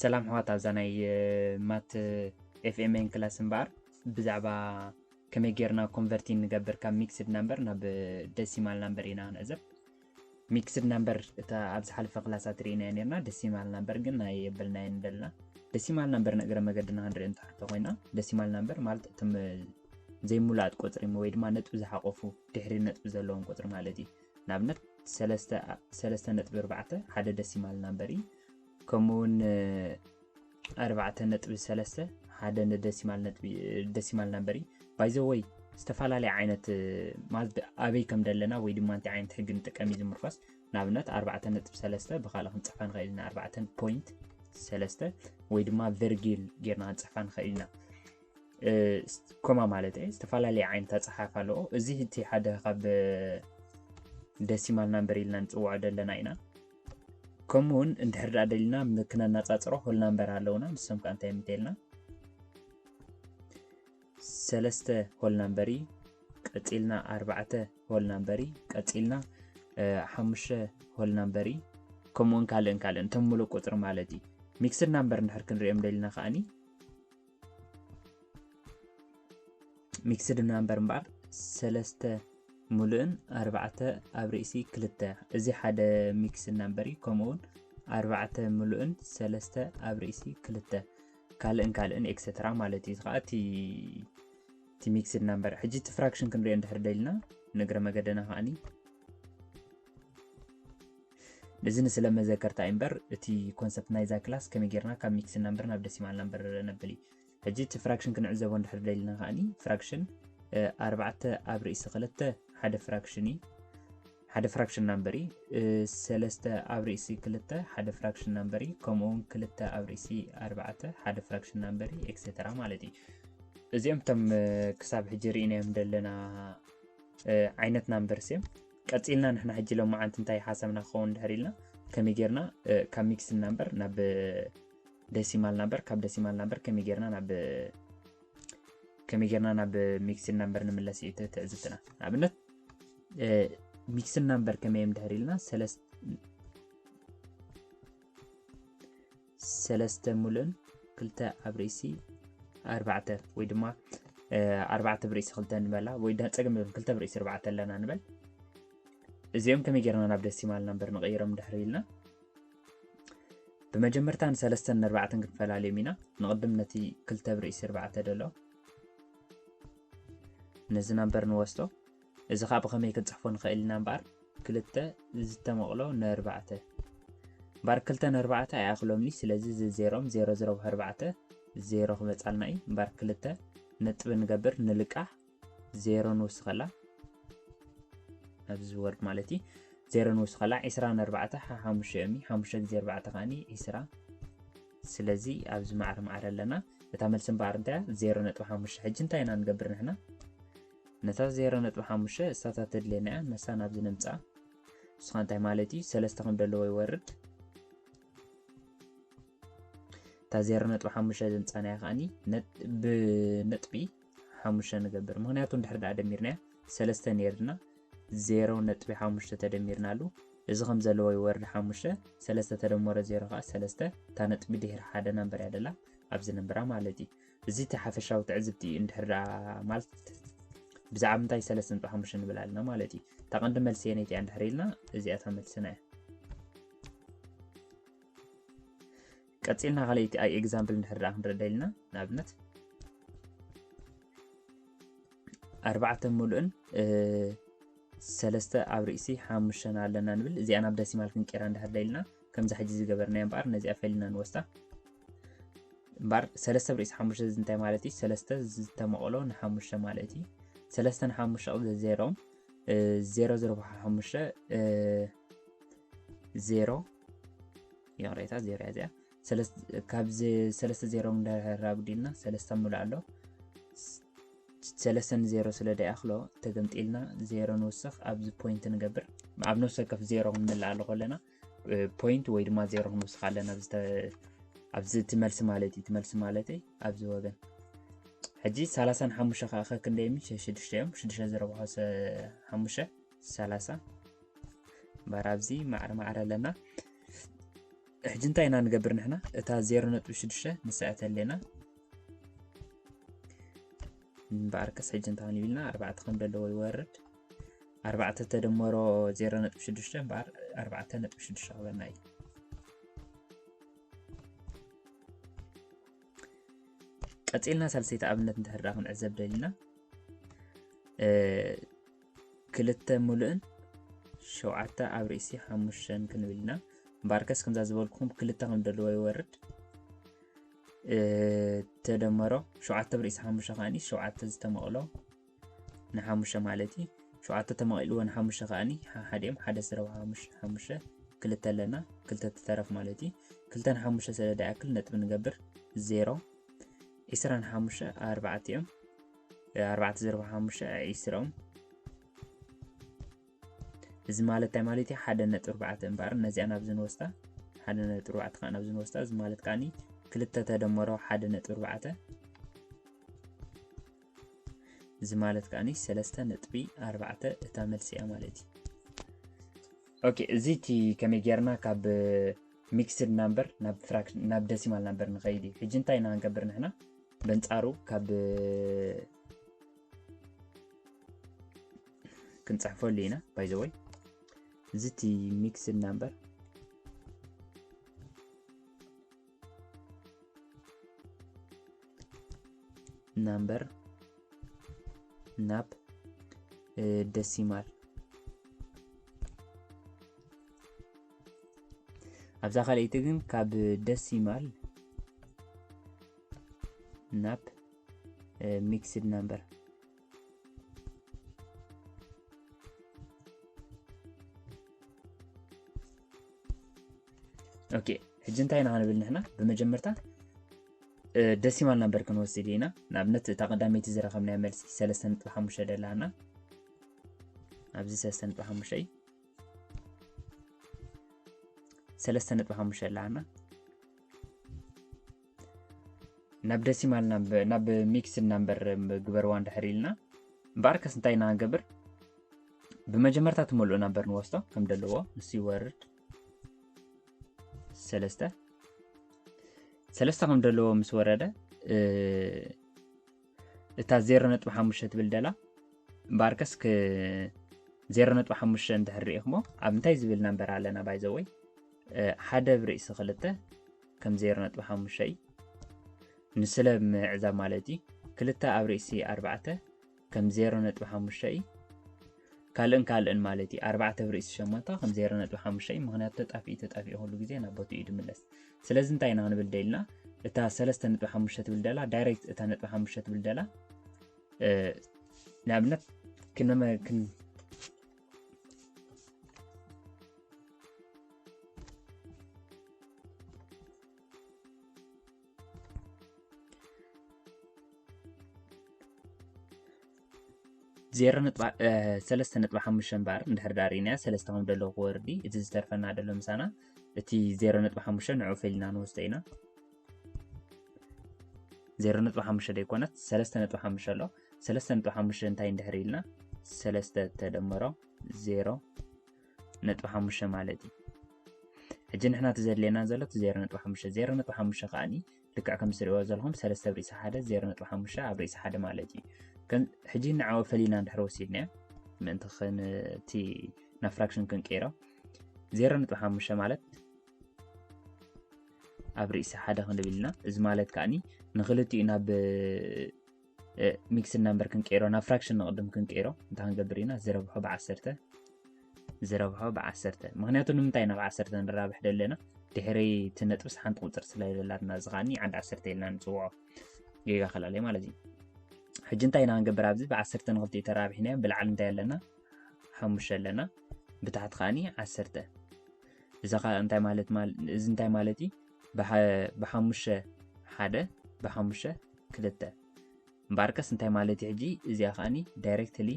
ሰላም ኣሕዋት፣ ኣብዛ ናይ ማት ኤፍኤምኤን ክላስ እምበኣር ብዛዕባ ከመይ ጌርና ኮንቨርቲን ንገብር ካብ ሚክስድ ናምበር ናብ ደሲማል ናምበር ኢና ንዕዘብ። ሚክስድ ናምበር እታ ኣብ ዝሓለፈ ክላሳት ርኢናዮ ነርና፣ ደሲማል ናምበር ግን ናይ የበልናዮ ንደልና። ደሲማል ናምበር ንእግረ መገድና ክንርኢ እንተሓቶ ኮይና፣ ደሲማል ናምበር ማለት እቶም ዘይሙሉኣት ቁፅሪ ወይ ድማ ነጥቢ ዝሓቆፉ ድሕሪ ነጥቢ ዘለዎም ቁፅሪ ማለት እዩ። ንኣብነት ሰለስተ ነጥቢ ኣርባዕተ ሓደ ደሲማል ናምበር እዩ። ከምኡ እውን ኣርባዕተ ነጥቢ ሰለስተ ሓደ ንደሲማል ነጥቢ ደሲማል ናምበር እዩ። ባይዘወይ ዝተፈላለየ ዓይነት ማለት ኣበይ ከም ዘለና ወይ ድማ እንታይ ዓይነት ሕጊ ንጥቀም እዩ ዝምርኮስ። ንኣብነት ኣርባዕተ ነጥቢ ሰለስተ ብካልእ ክንፅሕፋ ንኽእል ኢና፣ ኣርባዕተ ፖይንት ሰለስተ ወይ ድማ ቨርጊል ጌርና ክንፅሕፋ ንኽእል ኢና። ኮማ ማለት እዩ። ዝተፈላለየ ዓይነት ኣፀሓሕፋ ኣለዎ። እዚ እቲ ሓደ ካብ ደሲማል ናምበር ኢልና ንፅውዖ ዘለና ኢና። ከምኡ እውን እንድሕር ደኣ ደሊና ክነነፃፅሮ ሆል ናምበር ኣለውና። ንሶም ከዓ እንታይ እዮም እንተልና ሰለስተ ሆል ናምበር እዩ፣ ቀፂልና ኣርባዕተ ሆል ናምበር እዩ፣ ቀፂልና ሓሙሽተ ሆል ናምበር እዩ፣ ከምኡውን ካልእን ካልእን እቶም ሙሉእ ቁፅሪ ማለት እዩ። ሚክስድ ናምበር እንድሕር ክንሪኦም ደሊና ከዓኒ ሚክስድ ናምበር እምበኣር ሰለስተ ሙሉእን ኣርባዕተ ኣብ ርእሲ ክልተ፣ እዚ ሓደ ሚክስድ ናምበር እዩ። ከምኡውን ኣርባዕተ ሙሉእን ሰለስተ ኣብ ርእሲ ክልተ ካልእን ካልእን ኤክሰትራ ማለት እዩ። እዚ ከዓ እቲ ሚክስድ ናምበር። ሕጂ እቲ ፍራክሽን ክንሪኦ እንድሕር ደሊና ንእግረ መገደና ከዓኒ እዚ ንስለ መዘከርታ እዩ እምበር እቲ ኮንሰፕት ናይዛ ክላስ ከመይ ጌርና ካብ ሚክስድ ናምበር ናብ ደሲማል ናምበር ነብል እዩ። ሕጂ እቲ ፍራክሽን ክንዕዘቦ እንድሕር ደሊና ከዓኒ ፍራክሽን ኣርባዕተ ኣብ ርእሲ ክልተ ሓደ ፍራክሽን እዩ፣ ሓደ ፍራክሽን ናምበር እዩ። ሰለስተ ኣብ ርእሲ ክልተ ሓደ ፍራክሽን ናምበር እዩ። ከምኡ እውን ክልተ ኣብ ርእሲ ኣርባዕተ ሓደ ፍራክሽን ናምበር እዩ፣ ኤክሰትራ ማለት እዩ። እዚኦም እቶም ክሳብ ሕጂ ርኢናዮም ዘለና ዓይነት ናምበርስ እዮም። ቀፂልና ንሕና ሕጂ ሎም መዓልቲ እንታይ ሓሳብና ክኸውን እንድሕር ኢልና ከመይ ጌርና ካብ ሚክስድ ናምበር ናብ ደሲማል ናምበር፣ ካብ ደሲማል ናምበር ከመይ ጌርና ናብ ከመይ ጌርና ናብ ሚክስድ ናምበር ንምለስ እዩ እቲ ትዕዝብትና። ንኣብነት ሚክስድ ናምበር ከመይ እዮም ድሕር ኢልና ሰለስተ ሙሉእን ክልተ ኣብ ርእሲ ኣርባዕተ ወይ ድማ ኣርባዕተ ብርእሲ ክልተ ንበላ ወይ ጸገም ክልተ ብርእሲ ኣርባዕተ ኣለና ንበል። እዚኦም ከመይ ጌርና ናብ ደሲማል ናምበር ንቐይሮም ድሕር ኢልና ብመጀመርታ ንሰለስተን ንኣርባዕተን ክንፈላለዮም ኢና። ንቕድም ነቲ ክልተ ብርእሲ ኣርባዕተ ደሎ ነዚ ናምበር ንወስዶ። እዚ ኸዓ ብኸመይ ክንፅሕፎ ንኽእል ኢና እምበኣር ክልተ ዝተመቕሎ ንኣርባዕተ እምበኣር ክልተ ንኣርባዕተ ኣይኣኽሎምኒ። ስለዚ እዚ ዜሮም ዜሮ ዝረብሖ ኣርባዕተ ዜሮ ክመፃልና እዩ። እምበኣር ክልተ ነጥቢ ንገብር ንልቃሕ ዜሮ ንውስኸላ ኣብዚ ወርድ ማለት እዩ። ዜሮ ንውስኸላ ዒስራ ንኣርባዕተ ሓሙሽተ እዮም። ሓሙሽተ ግዜ ኣርባዕተ ከዓኒ ዒስራ። ስለዚ ኣብዚ ማዕረ ማዕረ ኣለና። እታ መልሲ እምበኣር እንታይ እያ? ዜሮ ነጥቢ ሓሙሽተ። ሕጂ እንታይ ኢና ንገብር ንሕና? ነታ ዜሮ ነጥቢ ሓሙሽተ እሳታ ተድልየና እያ። ነሳ ናብዚ ነምፅኣ። ንስኻ እንታይ ማለት እዩ? ሰለስተ ከም ዘለዎ ይወርድ። እታ ዜሮ ነጥቢ ሓሙሽተ ዘምፃናያ ከዓኒ ብነጥቢ ሓሙሽተ ንገብር። ምክንያቱ እንድሕር ደኣ ደሚርናያ ሰለስተ ነይርና ዜሮ ነጥቢ ሓሙሽተ ተደሚርናሉ እዚ ከም ዘለዎ ይወርድ ሓሙሽተ። ሰለስተ ተደመሮ ዜሮ ከዓ ሰለስተ። እታ ነጥቢ ድሕሪ ሓደ ናምበር እያ ደላ ኣብዚ ነምበራ ማለት እዩ። እዚ እቲ ሓፈሻዊ ትዕዝብቲ እዩ። እንድሕር ደኣ ማለት ብዛዕባ ምንታይ ሰለስተ ነጥቢ ሓሙሽተ ንብል ኣለና ማለት እዩ። እታ ቀንዲ መልሲ የነይቲ እያ እንድሕር ኢልና እዚኣ እታ መልስና እያ። ቀፂልና ካልኣይቲ ኣይ ኤግዛምፕል እንድሕር ደኣ ክንረዳ ኢልና ንኣብነት ኣርባዕተ ሙሉእን ሰለስተ ኣብ ርእሲ ሓሙሽተን ኣለና ንብል። እዚኣ ናብ ደሲማል ክንቀይራ እንድሕር ደሊና ከምዚ ሕጂ ዝገበርናዮ እምበኣር ነዚኣ ፈሊና ንወስዳ። እምበኣር ሰለስተ ኣብ ርእሲ ሓሙሽተ እዚ እንታይ ማለት እዩ? ሰለስተ ዝተመቕሎ ንሓሙሽተ ማለት እዩ። ሰለስተ ንሓሙሽተ ቅድሚ ዜሮ ዜሮ ዝረብሖ ሓሙሽተ ዜሮ ይቕሬታ ዜሮ እያ እዚኣ። ካብዚ ሰለስተ ዜሮ እንዳራጉዲልና ሰለስተ ሙሉ ኣሎ። ሰለስተ ንዜሮ ስለ ደይኣኽሎ ተገምጢልና ዜሮ ንውስኽ ኣብዚ ፖይንት ንገብር። ኣብ ነፍሲ ወከፍ ዜሮ ክንምልእ ኣሎ ከለና ፖይንት ወይ ድማ ዜሮ ክንውስኽ ኣለና ኣብዚ እቲ መልሲ ማለት እዩ። እቲ መልሲ ማለተይ ኣብዚ ወገን ሕጂ ሰላሳ ንሓሙሽተ ከዓ ከክንደይ እዮም? ሽዱሽተ እዮም። ሽዱሽተ ዝረብሖ ሓሙሽተ ሰላሳ እምበኣር ኣብዚ ማዕረ ማዕረ ኣለና። ሕጂ እንታይ ኢና ንገብር ንሕና? እታ ዜሮ ነጥቢ ሽዱሽተ ንስዕት ኣለና። እምበኣርከስ ሕጂ እንታይ ክንብል ኢና? ኣርባዕተ ከም ዘለዎ ይወርድ። ኣርባዕተ ተደመሮ ዜሮ ነጥቢ ሽዱሽተ እምበኣር ኣርባዕተ ነጥቢ ሽዱሽተ ክበና እዩ። ቀፂልና ሳልሰይቲ ኣብነት እንድሕር ደኣ ክንዕዘብ ደሊና፣ እ፣ ክልተ ሙሉእን ሸውዓተ ኣብ ርእሲ ሓሙሽተን ክንብል ኢና። እምበኣርከስ ከምዛ ዝበልኩም ክልተ ከም ዘለዎ ይወርድ። እ፣ ተደመሮ ሸውዓተ ኣብ ርእሲ ሓሙሽተ ከኣኒ ሸውዓተ ዝተመቕሎ ንሓሙሽተ ማለት እዩ። ሸውዓተ ተመቒልዎ ንሓሙሽተ ከኣኒ ሓ-፣ ሓደ እዮም። ሓደ ዝረብሖ ሓሙሽተ፣ ሓሙሽተ ክልተ ኣለና፣ ክልተ ትተረፍ ማለት እዩ። ክልተ ንሓሙሽተ ስለ ደይኣክል ነጥቢ ንገብር ዜሮ። ዒስራን ሓሙሽተ ኣርባዕተ እዮም። ኣርባዕተ ዘርባ ሓሙሽተ ዒስራ እዮም። እዚ ማለት እንታይ ማለት እዩ? ሓደ ነጥቢ ኣርባዕተ እምበኣር ነዚኣ ናብዚ ንወስዳ፣ ሓደ ነጥቢ ኣርባዕተ ከዓ ናብዚ ንወስዳ። እዚ ማለት ከዓኒ ክልተ ተደመሮ ሓደ ነጥቢ ኣርባዕተ፣ እዚ ማለት ከዓኒ ሰለስተ ነጥቢ ኣርባዕተ እታ መልሲ እያ ማለት እዩ። ኦኬ፣ እዚ እቲ ከመይ ጌርና ካብ ሚክስድ ናምበር ናብ ፍራክሽን፣ ናብ ደሲማል ናምበር ንኸይድ እዩ። ሕጂ እንታይ ኢና ክንገብር ንሕና? በንጻሩ ካብ ክንጽሕፈሉ ኢና። By the way፣ እዚ እቲ ሚክስድ ናምበር ናምበር ናብ፣ እ፣ ደሲማል። ኣብዛ ካልኣይቲ ግን ካብ ደሲማል ናብ፣ እ፣ ሚክስድ ናምበር። ኦኬ፣ ሕጂ እንታይ ኢና ክንብል ንሕና? ብመጀመርታ፣ እ፣ ደሲማል ናምበር ክንወስድ ኢና። ንኣብነት እታ ቀዳመይቲ ዝረኸብናያ መልሲ ሰለስተ ነጥቢ ሓሙሽተ ደላና፣ ኣብዚ ሰለስተ ነጥቢ ሓሙሽተ እዩ። ሰለስተ ነጥቢ ሓሙሽተ ኣለና። ናብ ደሲማል ናብ፣ ናብ ሚክስድ ናምበር ግበርዋ እንድሕር ኢልና፣ እምበኣርከስ እንታይ ኢና ክንገብር? ብመጀመርታ ትመልኡ ናምበር ንወስዶ ከም ደለዎ፣ ንሱ ይወርድ። ሰለስተ፣ ሰለስተ ከም ደለዎ ምስ ወረደ፣ እ፣ እታ ዜሮ ነጥቢ ሓሙሽተ ትብል ደላ፣ እምበኣርከስ ክ-፣ ዜሮ ነጥቢ ሓሙሽተ እንድሕር ርኢኽሞ፣ ኣብ እንታይ ዝብል ናምበር ኣለና? By the way፣ እ፣ ሓደ ኣብ ርእሲ ክልተ ከም ዜሮ ነጥቢ ሓሙሽተ እዩ። ንስለ ምዕዛብ ማለት እዩ። ክልተ ኣብ ርእሲ ኣርባዕተ ከም ዜሮ ነጥቢ ሓሙሽተ እዩ። ካልእን ካልእን ማለት እዩ። ኣርባዕተ ኣብ ርእሲ ሸሞንተ ከም ዜሮ ነጥቢ ሓሙሽተ እዩ። ምኽንያቱ ተጣፊኡ፣ ተጣፊኡ ኩሉ ግዜ ናብ ቦትኡ እዩ ዝምለስ። ስለዚ እንታይ ኢና ክንብል ደሊና? እታ ሰለስተ ነጥቢ ሓሙሽተ ትብል ደላ፣ ዳይሬክት እታ ነጥቢ ሓሙሽተ ትብል ደላ፣ እ፣ ንኣብነት ክነመ-፣ ክን-፣ ዜሮ ነጥቢ፣ እ፣ ሰለስተ ነጥቢ ሓሙሽተ እምበኣር እንድሕር ደኣ ርኢናያ፣ ሰለስተ ከም ደሎ ክወርድ እዩ። እቲ ዝተርፈና ደሎ ምሳና፣ እቲ ዜሮ ነጥቢ ሓሙሽተ ንዕኡ ፈሊና ንወስዶ ኢና። ዜሮ ነጥቢ ሓሙሽተ ደይኮነት፣ ሰለስተ ነጥቢ ሓሙሽተ ኣሎ። ሰለስተ ነጥቢ ሓሙሽተ እንታይ እንድሕር ኢልና፣ ሰለስተ ተደመሮ ዜሮ ነጥቢ ሓሙሽተ ማለት እዩ። ሕጂ ንሕና እቲ ዘድልየና ዘሎ እቲ ዜሮ ነጥቢ ሓሙሽተ፣ ዜሮ ነጥቢ ሓሙሽተ ከኣኒ ልክዕ ከም ትሪእዎ ዘለኹም ሰለስተ ኣብ ርእሲ ሓደ ዜሮ ነጥቢ ሓሙሽተ ኣብ ርእሲ ሓደ ማለት እዩ። ከን-፣ ሕጂ ንዕኡ ፈሊና እንድሕር ወሲድናዮ፣ ምእንቲ ኽን-፣ እቲ ናብ ፍራክሽን ክንቀይሮ፣ ዜሮ ነጥቢ ሓሙሽተ ማለት ኣብ ርእሲ ሓደ ክንብል ኢና። እዚ ማለት ከኣኒ ንኽልቲኡ ናብ፣ እ፣ ሚክስድ ናምበር ክንቀይሮ፣ ናብ ፍራክሽን ንቕድም ክንቀይሮ፣ እንታይ ክንገብር ኢና? ዝረብሖ ብዓሰርተ፣ ዝረብሖ ብዓሰርተ። ምኽንያቱ ንምንታይ ኢና ብዓሰርተ ንራብሕ ደለና? ድሕሪ እቲ ነጥብስ ሓንቲ ቁፅሪ ስለ ዘለላትና፣ እዚ ከኣኒ ዓንዲ ዓሰርተ ኢልና ንፅውዖ። ጌጋ ከላለ ማለት እዩ። ሕጂ እንታይ ኢና ክንገብር? ኣብዚ ብዓሰርተ ንኽልቲኡ ተራቢሕናዮ፣ ብላዕሊ እንታይ ኣለና? ሓሙሽተ ኣለና። ብታሕቲ ከኣኒ ዓሰርተ። እዚ ኸኣ እንታይ ማለት ማል-፣ እዚ እንታይ ማለት እዩ? ብሓ-፣ ብሓሙሽተ ሓደ፣ ብሓሙሽተ ክልተ። እምበኣርከስ እንታይ ማለት እዩ? ሕጂ እዚኣ ከኣኒ ዳይሬክትሊ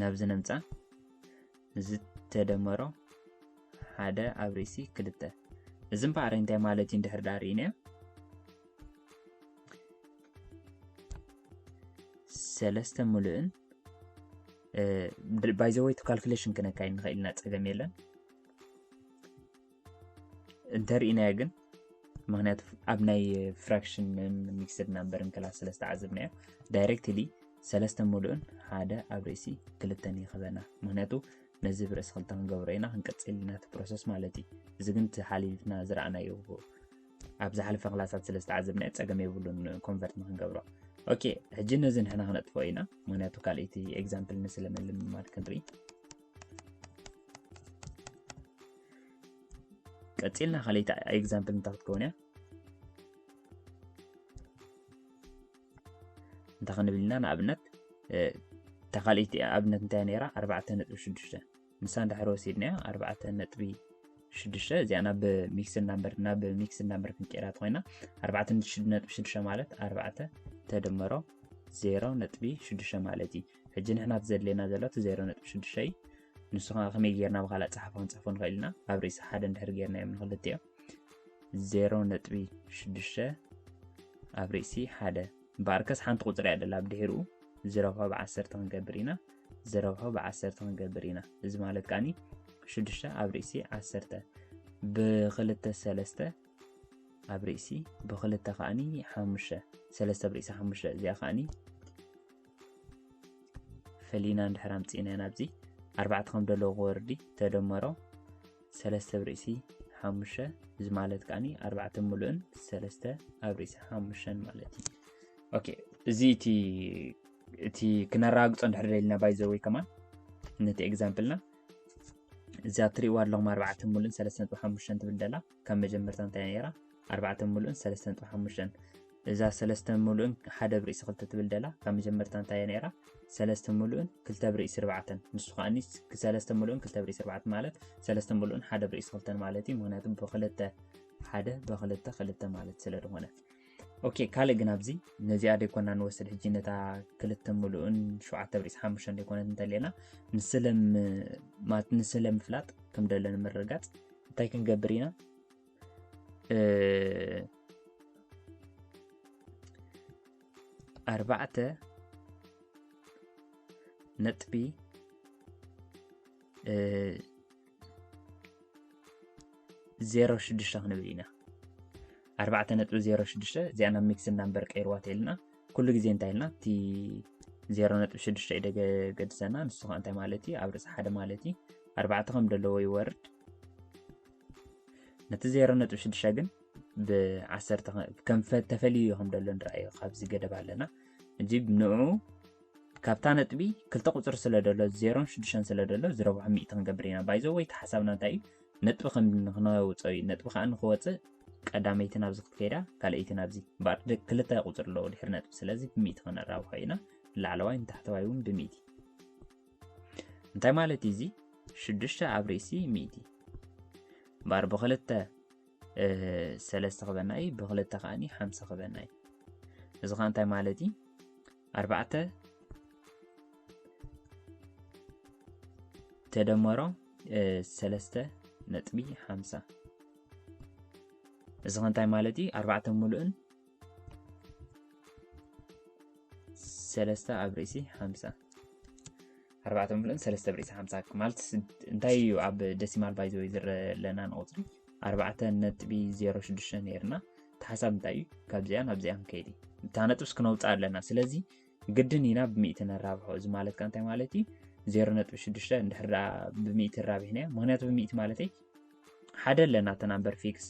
ናብዚ ነምጻ፣ ዝተደመሮ ሓደ ኣብ ርእሲ ክልተ። እዚ እምበኣር እንታይ ማለት እዩ? እንድሕር ደኣ ርኢናዮ፣ ሰለስተ ሙሉእን፣ እ፣ ብ-፣ by the way፣ to calculation ክነካይድ ንኽእል ኢና፣ ጸገም የለን። እንተርኢናዮ ግን፣ ምክንያቱ ኣብ ናይ fraction ን mixed number ን class ስለ ዝተዓዘብናዮ፣ directly ሰለስተ ሙሉእን ሓደ ኣብ ርእሲ ክልተን ይኽበና። ምክንያቱ ነዚ ብርእሲ ክልተ ክንገብሮ ኢና፣ ክንቀጽል ኢና እቲ process ማለት እዩ። እዚ ግን እቲ ሓሊፍና ዝረኣናዮ፣ ኣብ ዝሓለፈ ክላሳት ስለ ዝተዓዘብናዮ ጸገም የብሉን convert ንክንገብሮ። ኦኬ፣ ሕጂ ነዚ ንሕና ክነጥፍኦ ኢና፣ ምክንያቱ ካልኣይቲ example ንስለ ምልምማድ ክንርኢ። ቀጺልና ካልኣይቲ example እንታይ ክትከውን እያ? እንታይ ክንብል ኢና? ንኣብነት፣ እ፣ እታ ካልኣይቲ ኣብነት እንታይ ነይራ? ኣርባዕተ ነጥቢ ሽዱሽተ። ንሳ እንድሕር ወሲድናያ፣ ኣርባዕተ ነጥቢ ሽዱሽተ፣ እዚኣ ናብ mixed number፣ ናብ mixed number ክንቀይራ ተኾይና፣ ኣርባዕተ ነጥቢ ሽዱሽተ ማለት ኣርባዕተ ተደመሮ ዜሮ ነጥቢ ሽዱሽተ ማለት እዩ። ሕጂ ንሕና እቲ ዘድልየና ዘሎ እቲ ዜሮ ነጥቢ ሽዱሽተ እዩ። ንሱ ከዓ ከመይ ጌርና ብኻልእ ጸሓፋ ክንጽሕፎ ንኽእል ኢና? ኣብ ርእሲ ሓደ እንድሕር ጌርናዮም ንኽልቲኦም፣ ዜሮ ነጥቢ ሽዱሽተ ኣብ ርእሲ ሓደ። እምበኣርከስ ሓንቲ ቁጽሪ እያ ደላ፣ ኣብ ድሒርኡ ዝረብሖ ብዓሰርተ ክንገብር ኢና። ዝረብሖ ብዓሰርተ ክንገብር ኢና። እዚ ማለት ከኣኒ ሽዱሽተ ኣብ ርእሲ ዓሰርተ ብኽልተ ሰለስተ ኣብ ርእሲ ብኽልተ ከኣኒ ሓሙሽተ፣ ሰለስተ ኣብ ርእሲ ሓሙሽተ። እዚኣ ከኣኒ ፈሊና እንድሕር ኣምጺእና ናብዚ ኣርባዕተ ከም ዘለዎ ክወርዲ ተደመሮ ሰለስተ ኣብ ርእሲ ሓሙሽተ፣ እዚ ማለት ከኣኒ ኣርባዕተ ሙሉእን ሰለስተ ኣብ ርእሲ ሓሙሽተን ማለት እዩ። ኦኬ፣ እዚ እቲ፣ እቲ ክነረጋግጾ እንድሕር ደሊና፣ by the way፣ ከማን ነቲ example ና፣ እዛ ትርእይዋ ኣለኹም ኣርባዕተ ሙሉእን ሰለስተ ነጥቢ ሓሙሽተ ትብል ደላ፣ ካብ መጀመርታ እንታይ ነይራ? ኣርባዕተ ሙሉእን ሰለስተ ነጥቢ ሓሙሽተ። እዛ ሰለስተ ሙሉእን ሓደ ብርእሲ ክልተ ትብል ደላ፣ ካብ መጀመርታ እንታይ ነይራ? ሰለስተ ሙሉእን ክልተ ብርእሲ ኣርባዕተን። ንሱ ከኣኒ ስ-፣ ሰለስተ ሙሉእን ክልተ ብርእሲ ኣርባዕተን ማለት ሰለስተ ሙሉእን ሓደ ብርእሲ ክልተን ማለት እዩ። ምክንያቱ ብክልተ ሓደ ብክልተ ክልተ ማለት ስለ ዝኾነ። ኦኬ፣ ካልእ ግን ኣብዚ ነዚኣ ደይኮና ንወስድ ሕጂ፣ ነታ ክልተ ሙሉእን ሸውዓተ ብርእሲ ሓሙሽተን ደይኮነት እንተለና፣ ንስለም-፣ ማለት ንስለ ምፍላጥ ከም ደሎ ንምርግጋጽ እንታይ ክንገብር ኢና? እ፣ ኣርባዕተ ነጥቢ፣ እ፣ ዜሮ ሽዱሽተ ክንብል ኢና። ኣርባዕተ ነጥቢ ዜሮ ሽዱሽተ እዚኣ ናብ mixed number ቀይርዋ ተኢልና፣ ኩሉ ግዜ እንታይ ኢልና? እቲ ዜሮ ነጥቢ ሽዱሽተ እዩ ደገ-፣ ገድሰና። ንሱ ከዓ እንታይ ማለት እዩ? ኣብ ርእሲ ሓደ ማለት እዩ። ኣርባዕተ ከም ዘለዎ ይወርድ። ነቲ ዜሮ ነጥቢ ሽዱሽተ ግን ብዓሰርተ ከ-፣ ከም ፈ-፣ ተፈልዩ ከም ዘሎ ንረኣዮ ካብዚ ገደብ ኣለና። ሕጂ ንዑ ካብታ ነጥቢ ክልተ ቁጽሪ ስለ ደሎ፣ ዜሮን ሽዱሽተን ስለ ደሎ፣ ዝረብሖ ሚእቲ ክንገብር ኢና። By the way፣ እቲ ሓሳብና እንታይ እዩ? ነጥቢ ከም ንክነውፅኦ እዩ። ነጥቢ ከዓ ንክወፅእ ቀዳመይቲ ናብዚ ክትከይዳ፣ ካልኣይቲ ናብዚ። እምበኣር ደ-፣ ክልተ ቁፅሪ ኣለዎ ድሕሪ ነጥቢ። ስለዚ ብሚእቲ ከነራብሖ ኢና። ላዕለዋይ ንታሕተዋይ እውን ብሚእቲ። እንታይ ማለት እዩ እዚ? ሽዱሽተ ኣብ ርእሲ ሚእቲ። እምበኣር ብክልተ፣ እ፣ ሰለስተ ክበና እዩ፣ ብክልተ ከዓኒ ሓምሳ ክበና እዩ። እዚ ከዓ እንታይ ማለት እዩ? ኣርባዕተ ተደመሮ፣ እ፣ ሰለስተ ነጥቢ ሓምሳ። እዚ ከ እንታይ ማለት እዩ? ኣርባዕተ ሙሉእን ሰለስተ ኣብ ርእሲ ሓምሳ። ኣርባዕተ ሙሉእን ሰለስተ ኣብ ርእሲ ሓምሳ ማለት ስ-፣ እንታይ እዩ? ኣብ ደሲማል፣ by the way፣ ዝረአ ኣለና ንቁፅሪ ኣርባዕተ ነጥቢ ዜሮ ሽዱሽተ ነይርና። እቲ ሓሳብ እንታይ እዩ? ካብዚኣ ናብዚኣ ክንከይድ እዩ። እታ ነጥብስ ክነውፅኣ ኣለና። ስለዚ ግድን ኢና ብሚእቲ ነራብሖ። እዚ ማለት ከ እንታይ ማለት እዩ? ዜሮ ነጥቢ ሽዱሽተ እንድሕር ደኣ ብሚእቲ ራቢሕናዮ፣ ምክንያቱ ብሚእቲ ማለተይ ሓደ ኣለና፣ እተን ኣምበር ፊክስ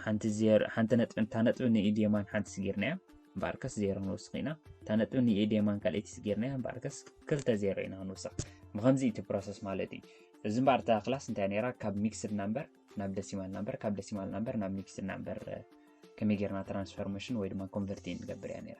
ሓንቲ ዜሮ፣ ሓንቲ ነጥቢ፣ እታ ነጥቢ ንኢድ የማን ሓንቲ ስጊርናያ፣ እምበኣርከስ ዜሮ ክንወስኽ ኢና። እታ ነጥቢ ንኢድ የማን ካልኣይቲ ስጊርናያ፣ እምበኣርከስ ክልተ ዜሮ ኢና ክንወስኽ። ብኸምዚ እቲ ፕሮሰስ ማለት እዩ። እዚ እምበኣር እታ ክላስ እንታይ ነይራ? ካብ ሚክስድ ናምበር ናብ ደሲማል ናምበር፣ ካብ ደሲማል ናምበር ናብ ሚክስድ ናምበር፣ እ፣ ከመይ ጌርና ትራንስፎርሜሽን ወይ ድማ ኮንቨርት ንገብር እያ ነይራ።